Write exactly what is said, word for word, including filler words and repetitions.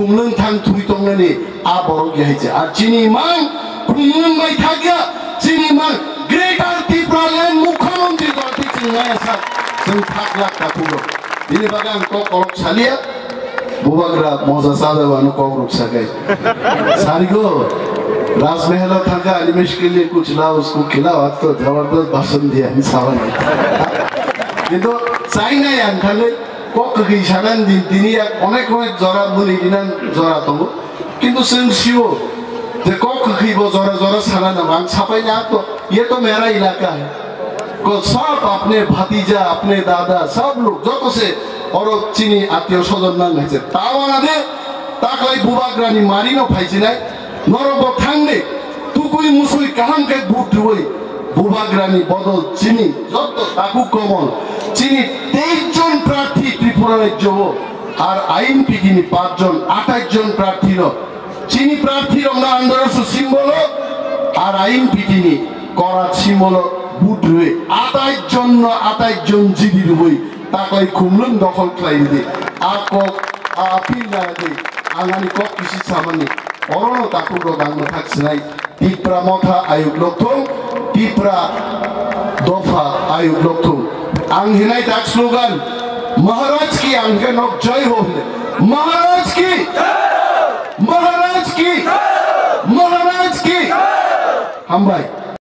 Khumlwng thang thwi tongnani a borok ya hai se. Ar chini mang khumlwng bai thakya, chini mang Greater Tipraland Mukhyamantri dol ti chwng maya sak chwng thak lak ta thugo. Bini bagwi ang kok kolok saliya, bubagra moja sajao ano kok rok sakai. Sarigo, Rajmahal o thangkha animesh ke liye kuch lao usko khilao, aaj to jabardast bhashan diya, ani sawan. Kintu China yang thangwi kok kwkhwi sanan din tini yak onek onek jora muni dinan jora tongo. Kintu chwng sio je kok kwkhwi bo jora jora sana nango. Ang sapai na to, ye to mera ilaka hai. Ko sab apne bhatija, apne dada, sab log joto se oro chini atio sojon nang hai se. Tawana de taklai bubagrani mari no phaijinai. Norok bo thang de, tukui musui kaham khe vote rwui bubagrani bodol chini joto takhuk komon, chini teis jon prarthi Tripura rajyo o, ar I N P T ni paanch jon, athais jon prarthi no, chini prarthi rok no androso symbol o, ar I N P T ni korat symbol o vote rwui athais jon no athais jon jidi rwui taklai khumlwng dokhol khlai rwdi. A kok, a appeal narwgwi ang ani kok kisi samani orono takhuk rok ang mwthak sinai. Tipra Motha ayuk lokthung, Tipra Dopha ayuk lokthung. Ang hinai dak slogan, Maharaj ki ang ke nok jai ho hile. Maharaj ki! Maharaj ki! Maharaj ki! Hambai.